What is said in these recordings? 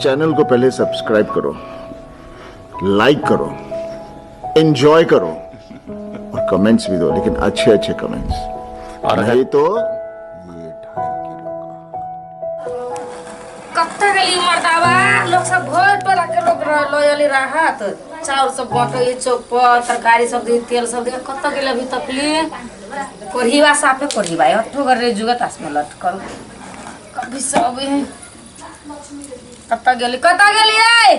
Channel को पहले subscribe करो, लाइक करो, एंजॉय करो और कमेंट्स भी दो, लेकिन अच्छे अच्छे कमेंट्स। और अगर नहीं तो ये 2.5 किलो का कत्ता गेली मर्दाबा लोग सब भोर टोला के लोग लयली राहत चाउर सब बटै चौक पर तरकारी सब दे तेल सब दे कत्ता गेल अभी तकली कोढ़ीबा साफे कोढ़ीबा अठो गर जुगत आसमे लटकल कभी सब है कत्ता गेली कत्ता गेली ऐ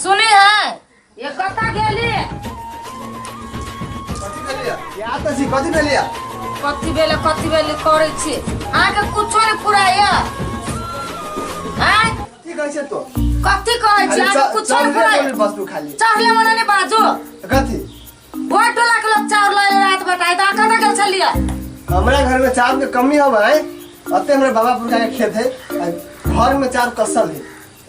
सुनी है ये कत्ता गेली। या तऽ छी कथी भेलिया? कथी भेलै कथी भेलै करै छी अहाँके कुछो नहि फुराइया आँय? की कहै छै तो? कथी कहै छी अहाँके कुछो नहि फुराइया। वस्तु खाली चढ़ले मने नहि बाजू। कथी? भोर टोला के लोग चाउर लए रात बटाइ तऽ अहाँ कतऽ गेल छलियै? हमरा घर में चाउर के कमी हवे, अते हमरा बाबा पुरखा के खेत है आ घर में चाउर कसल है,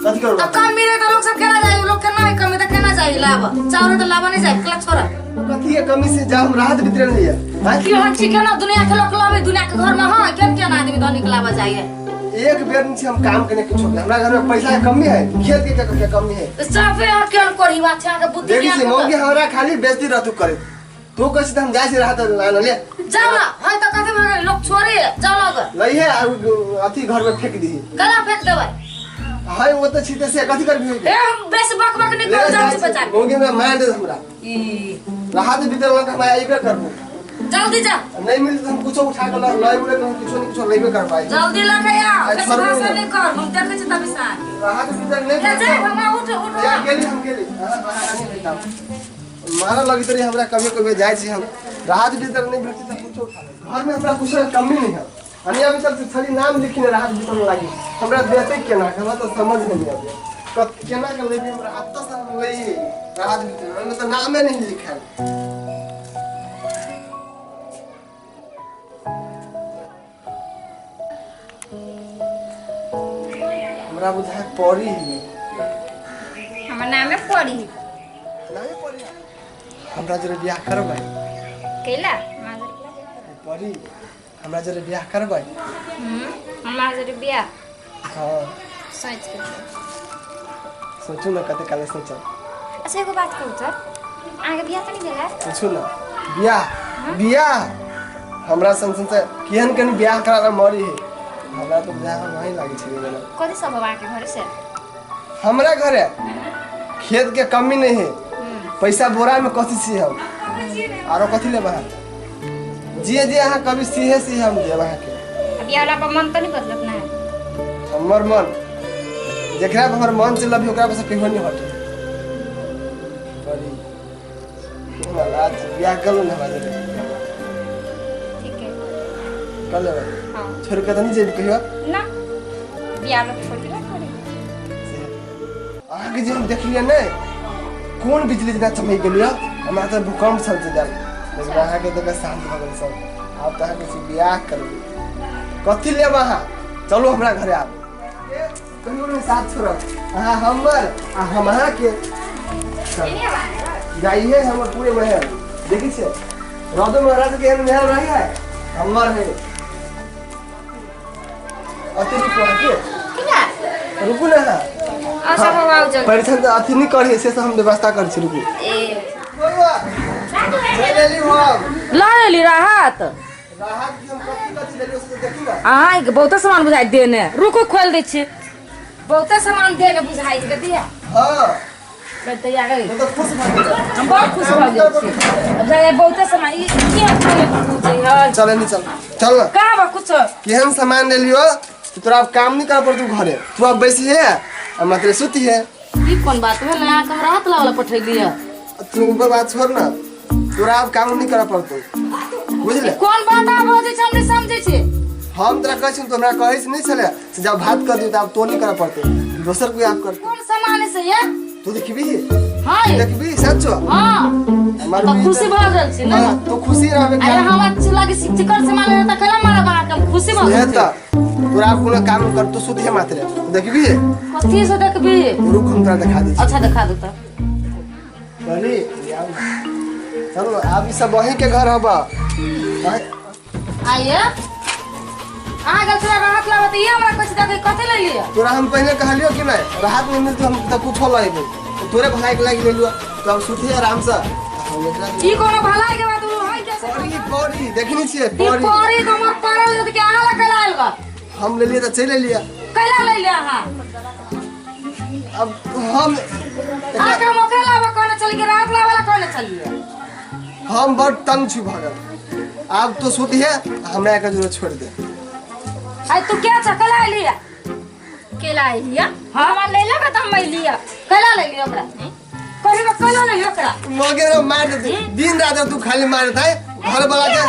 कथी करू? तऽ कमी रहे तऽ लोग सब केना जाइ? लोग केना है कमी तऽ केना जाइ लाब चाउर तऽ लाबऽ नहि जाइ क्ला छोड़ा। कथी के कमी से जा हम राहत वितरण है? की हम ठीक है ना दुनिया के लोग लाबे दुनिया के घर में हाँ केन केन आदमी धनिक लाबऽ जाइए। एक बेर नहीं हम काम करने के छोड़, हमरा घर में पैसा के कमी है, खेत के कमी है। साफे अहाँ केहन करी बात छै अहाँके बुद्धि देखी से मौगी ज्ञान। हमरा खाली बेइज्जती रहतू करे तू कैसे हम जाय से राहत लान ले। जाओ ना है तऽ कथी भऽ गेल लोग छोड़े जाओ लग। लइहे आ अथी घर में फेंक दीही। गला फेंक देबै। है वो तो छीते से कथी करबी? ए हम बेसी बक बक नहि कर जाउ छी बचा। मौगी हमरा मार दे हमरा। ई राहत वितरण हम आइबे करबो। जल्दी जा। नहीं मिलते तो हम कुछो उठा के लय उड़े के कुछो नहीं कुछो लेबे कर पाई। जल्दी लगे आओ। आज बेसी छोड़बे भाषण नहीं। नहीं कर हम देखै छी तभी साथ। राहत वितरण नहीं। ए जा हमरा उठ उठ। या गेली हम गेली नहीं भेटब मारा लगी तरी हमरा कभी कभी जाइ छी हम राहत वितरण नहीं भेटती तो कुछो उठा ले। घर में हमरा कुछो के कमी नहीं है, अनिया अभी तक छली नाम लिखने राहत वितरण लागी हमरा देते केना, हमरा तो समझ नहीं आबे कत केना के लेबी हमरा अत्ता से हम लई राहत वितरण में तो नामे नहीं लिखल। हमरा बुझाय पड़ी ही। हमर नामे पड़ी? नामे पड़ी। हमरा जरे बियाह करबै? कैला? पड़ी हमरा जरे बियाह करबै? हमरा जरे बियाह? हाँ। सोच के सोचू ना कते काले सोचब। अच्छा एगो बात कहू तऽ अहाँके बियाह तऽ नहि भेल है? पूछू ना बियाह बियाह हमरा सन सन से केहन केहन बियाह करा मरी है, हमरा तो बियाह नहीं लागे छै जेना। कथी सब अहाँके घरे से? हमरा घरे खेत के कमी नहीं है, पैसा बोरा में कथी छी हम आरो कथी लेब अहाँ? जे जे अहाँ कभी सीहे सीहे हम देब अहाँके। बियाह वाला पर मन तऽ नहीं बदलत ना? हमर मन जेकरा पर हमर मन से लभी ओकरा पर से कहियो नहीं हटे। परी हमरा लाज बियाह कर लो ना हमरा जरे। ठीक है कर लेबै? हाँ। छोड़ के तऽ नहीं जेबी कहियो? ना बियाह लोग छोड़ के ना करे। अहाँके जे हम देखलियै ने कोन बिजली जेना चमकि गेलियै, हमरा तऽ भूकंप छल जे, लेकिन अहाँके देख कऽ शान्त भऽ गेल सब। आब तऽ अहाँके से बियाह करबै। कथी लेब अहाँ? चलू हमरा घरे आब कहियो नहीं साथ छोड़ब अहाँ हमर आ हम अहाँके। जाइए हमर पूरे महल देखै छियै, राजो महाराज के एहन महल रही है हमर है। अति रुकू अहाँके। किया? रुकू ना अहाँ। अच्छा बाबा आउ जल्दी। परिछन तऽ अथी नहि करियै से सब हम व्यवस्था करै छी, रुकू। ए बौआ, चलि एली हम। लऽ एली राहत? राहत की हम कथी कथी देलियै से देखी ना। अहाँ बहुते सामान बुझाइ देने, रुकू खोलि दै छी। बहुते सामान देने बुझाइ छै दिया। हाँ। तैयार है। तो खुश भऽ गेल। हम बहुत खुश भऽ गेल छी। अब जाइए बहुते सामान ई की खोले पूछे है। चल नहीं चल चल ना। कहाँ बा कुछ? केहन सामान ले लियो कि तोरा अब काम नहीं करे पड़तू घरे, तू अब बैसी है आ मतलब सुती है। ई कोन बात भेल? अहाँ के हम राहत लावला पठेलियै। तू ऊपर बात छोड़ ना, तोरा अब काम नहीं करे पड़तू बुझले। कोन बात आब हो जाइ छै हम नहीं समझै छी। हम तोरा कहै छी तो हमरा कहै से नहीं छले से जब भात कर दी तो अब तो नहीं करे पड़तू, दोसर कोई आप करते। कोन सामान से ये? तू देखबी? हाँ। देखबी सच? हाँ। हमार तऽ खुशी भऽ गेल छी ने? हाँ, तो खुशी रहबे। अरे हम अच्छी लागे चिकन सामान लेने तऽ केना मारब अहाँके, हम खुशी भऽ से गेल छी। तऽ तोरा आब कोनो काम कर तू सुतिहे मात्र देखबी। कथी से देखबी? रुक हम तोरा देखा दै छी। अच्छा देखा दू तऽ। कहली चलो आब ई सब वहीं के घर हबा। आइए। अहाँ गेल छलै राहत लाबे तऽ ई हमरा कहै छै देखै कथी ले लिअ तोरा हम पहले कहलियो कि नहीं राहत नहीं मिलती हम तो कुछ लेबे तोरे भलाई के लागि लेलियो तो अब सुतिए आराम से हम एकरा ई कोनो भलाई के बात है जैसे परी परी देखनी छियै ई परी परी तो हमर पड़ल के अहाँ लग कैला आयल बा हम लेलिए तऽ चलि एलियै कैला ले लिअ अहाँ अब हम अहाँ के हम ओकरे लाबे कहने चली कि राहत लाबे ला कहने चलिए हम बड़ तंग छी भऽ गेल आब तो सुतिहे हमरा एकर जरूरत छोड़ दे आई तू क्या छ कैला अइली केला अइलिया हाँ? हमरा लेलक तऽ हम अइलिया कैला ले लिअ ओकरा कहली बा कैला ले लिअ ओकरा मगे मार देते दिन रात तू खाली मारत है घर वाला के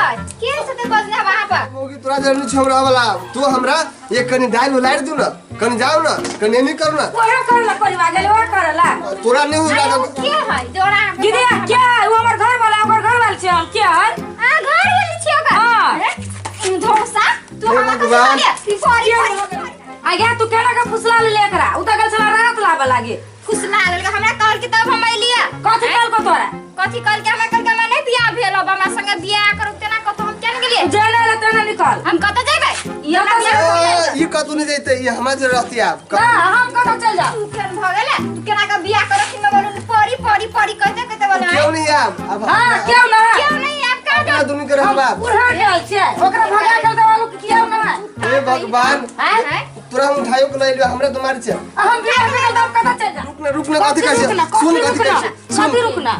के से बजने वहां पर मौगी तोरा जरूरी छौ हमरा वाला तू हमरा एक कनी दालि उलारि दू ना कनी जाओ ना कनी एनी करू ना ओहे करला परिवार गेल ओहे करला तोरा नहीं अरे उला वो के है जोड़ा दीदी क्या है वो हमर घर वाला ओकर घर वाला छै हम क्या है आ घर वाली छियो का हाँ। हैं? धोसा तू हे हमरा भगवान। कथी कहलिए परी परी आ गया तू केना के फुसला ले एकरा उ त गेल छला रात लाबे लागे फुसला लेलक हमरा कहल कि तब हम अइलिया कथी कहल को तोरा कथी कहल कि हमरा कहल कि हमरा नहीं बियाह भेल अब हमरा संगे बियाह करू तेना कतो हम केना गेलिए जे ले ले तेना निकल हम कत जेबै ये हमरा तो बियाह ए, ई कतौ नहीं जैते ई हमरा जे रहती आब ना हम कतौ चल जा तू केन भ गेले तू केना के बियाह करत कि मैं बोलू परी परी परी कहते कहते बोले क्यों नहीं आब अब हां क्यों ना क्यों नहीं आप का अपना दुनू के रहब आब बुढ़ा गेल छै ओकरा भगा के देवालो कि क्यों ना हे भगवान हैं तोरा हम उठायो के नहीं लियो हमरा तो मार छै आ हम बियाह के गेल त हम कतौ चल जा रुक ना रुक ना कथी कहै रुकना छै सुन कथी कहै छै कथी सुन रुकना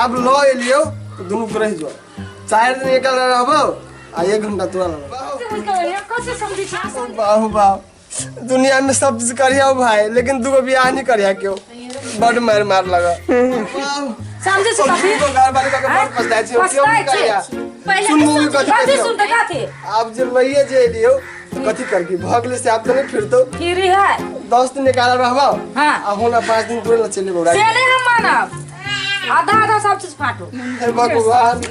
आब ल एलियो तो दुनू के रहि जो 4 दिन एकल रहबो आ 1 घंटा तोरा रहबो। कथी समझी छै बाहु बाहु दुनिया में सब चीज करिया भाई लेकिन दूगो बियाह नहीं करिया क्यों बड़ मार मार लगा समझे छै कथी दूगो घर वाले का बड़ पछताए छै क्यों नहीं करिया पहिले सुन मूवी कथी कथी कहै सुन छै त कथी आप जे लइए जे एलियो तो कथी करकी भगले से आप तो नहीं फिरतो फ्री है 10 दिन निकाला रहबो हाँ। आ होना 5 दिन पूरे न चले बौरा से नहीं हम मानब आधा आधा सब चीज फाटो हे भगवान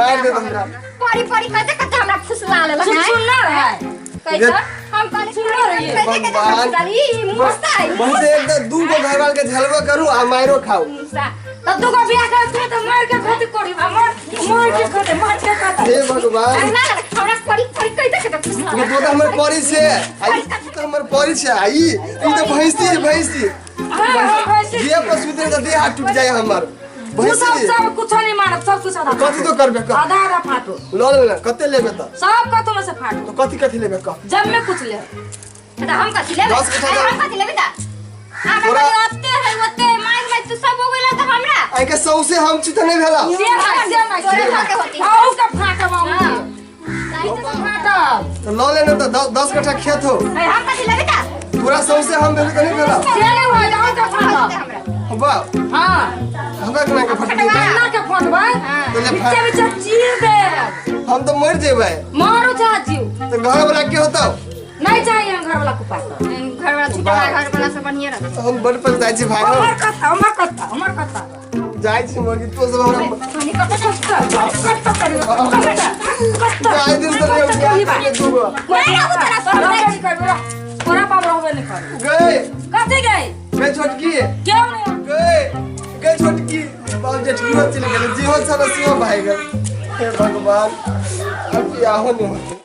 मार दे हमरा परी परी कहते कहते हमरा फुसला लेलक सुन हैं? सुन ना है कैसे हम कहली सुन रही है। कहते कहते भगवान। फुसला ई मुस्ता है वहीं से एक तो दू गो घर वाले के झलबो करू आ मारो खाऊ मुस्ता तब तू को बियाह कर तू तो मार के खाते कोड़ी मार मार के खाते मार के खाते हे भगवान ना हमरा परी परी कहते कहते फुसला तू तो हमर परी छे आई तू तो हमर परी छे आई ई तो भैंसी है भैंसी हां हां वैसे जे पर सुतरे तो देह हाथ टूट जाए हमर तू सब भैंसी सब कुछ नहीं मानब सब कुछ आधा कथी तो करबे कर आधा आधा फाटो ल ले ना कते लेबे त सब कथो में से फाटो तो कथी कथी लेबे कह जब में कुछ ले त हम कथी लेबै 10 कट्ठा अरे दे। हम कथी लेबै त हमरा तोरा- कहली ओते है ओते है मांग में तू सब हो गेला त हमरा आई के सौसे हम छी त नहीं भेला से ना से ना तोरे भागे होती। आऊ का फाटब आऊ हाँ। के फाटब तो ल ले ना त 10 कट्ठा खेत हो अरे हम कथी लेबै त तोरा सौसे हम भेल त नहीं भेला से नहीं हो आऊ का फाटब हमरा वाह हां हमरा केना के फट गन्ना के फटबै तो ले बीचे बीचे चीर दे हम तो मर जेबै मारो चाह जीव तो घर वाला के होतौ नहीं चाहिए हम घर वाला को पास घर वाला छुटा घर वाला सब बढ़िया रहत हम बड़ पछताइ छी भाई हमर कथा हमर कथा हमर कथा जाइ छी मगी तो सब हमरा कनी कत कत्ता करी कत्ता कत्ता जाय दिन तो नहीं बियाह दूगो नहीं रहू तोरा पर। तोरा पाप रहबे नहीं करू गए कथी गई गए छोटकी क्यों नहीं गए गए छोटकी बाप जेठकी हो चले गेले जीहो छल सेहो भागि गेल हे भगवान अब बियाहो नहीं होते।